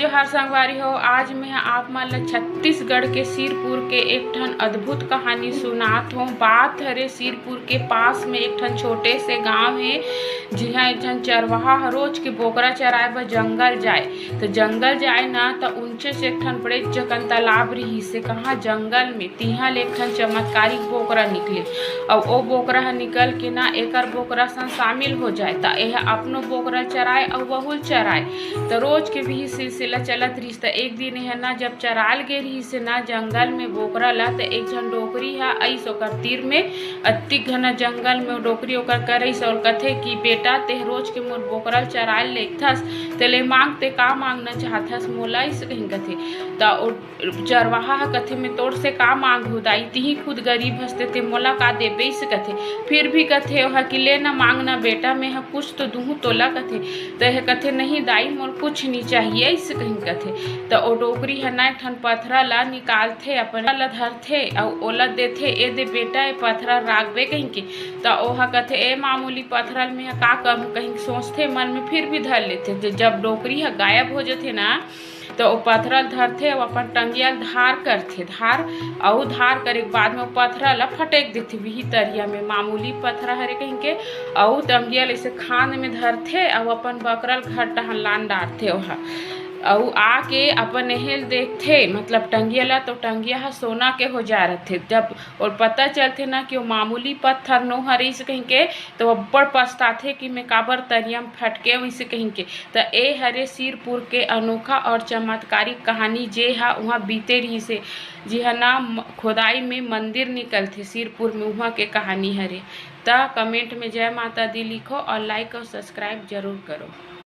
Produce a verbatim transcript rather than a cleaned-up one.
जोहार संगवारी हो, आज मैं आप मन ल छत्तीसगढ़ के सिरपुर के एक ठन अद्भुत कहानी सुनात हों। बात हरे सिरपुर के पास में एक ठन छोटे से गांव हे, जिहां एक ठन चरवाहा ह रोज के बोकरा चराए बर जंगल जाए। त जंगल जाए ना, त ऊंचे से एक ठन बड़े जकन तालाब रिहिस हे, कहां जंगल में। तिहां ले एक ठन चमत्कारिक बोकरा निकले, अउ ओ बोकरा ह निकल के ना एकर बोकरा सन शामिल हो जाए, त एह अपनो बोकरा चराए अउ वहू ल चराए। त रोज के भी सिलसिला चलत रिहिस। त एक दिन एह ना जब चराल गे रिहिस हे ना जंगल में बोकरा ला, त एक झन डोकरी ह आइस ओकर तीर में। अतिक घना जंगल में ओ डोकरी ओकर करइस अउ कथे कि बेटा, तेह रोज के मोर बोकरा ल चराए ल लेगथस, तेले मांग, ते का मांगना चाहथस मोला, अइसे कहिन कथे। त ओ चरवाहा ह कथे, "मैं तोर से का मांगहूं दाई, तिही खुद गरीब हस, ते मोला का देबे?" अइसे कथे। फिर भी कथे ओह कि, "ले न, मांग न बेटा, मैं ह कुछ तो दूहूं तोला," कथे। त एह कथे, "नहीं दाई, मोर कुछ नी चाहिए," अइसे कहिन कथे। त ओ डोकरी ह ना एक ठन पथरा ला निकालथे, अपन ला धरथे अउ ओला देथे, "ए दे बेटा, ए पथरा राखबे," कहिके। त ओह कथे, "ए मामूली पथरा ल मैं ह का करहूं?" कहिके सोचथे मन में, फिर भी धर लेथे। जे जब डोकरी ह गायब हो जथे ना, त ओ पथरा ल धरथे अउ अपन टंगिया ल धार करथे, धार, अउ धार करे के बाद में ओ पथरा ल फटेक देथे बिही तरिया में, मामूली पथरा हरे कहिके, अउ टंगिया ल अइसे खांद में धरथे अउ अपन बकरा ल घर डहन लान डारथे ओह। अउ आके अपन एहे ल देखथे, मतलब टंगिया ल, तो टंगिया ह सोना के हो जा रथे। जब ओला पता चलथे ना कि ओ मामूली पत्थर नो हरे अइसे कहिके, तो अब्बड़ पछताथे कि मैं काबर तरिया म फटकेंव अइसे कहिके। त ए हरे सिरपुर के अनोखा और चमत्कारिक कहानी, जे ह उहाँ बीते रिहिस हे, जिहाँ ना म-, खोदाई में मंदिर निकलथे सिरपुर में, उहाँ के कहानी हरे। त comment में जय माता दी लिखो और like और subscribe जरूर करो।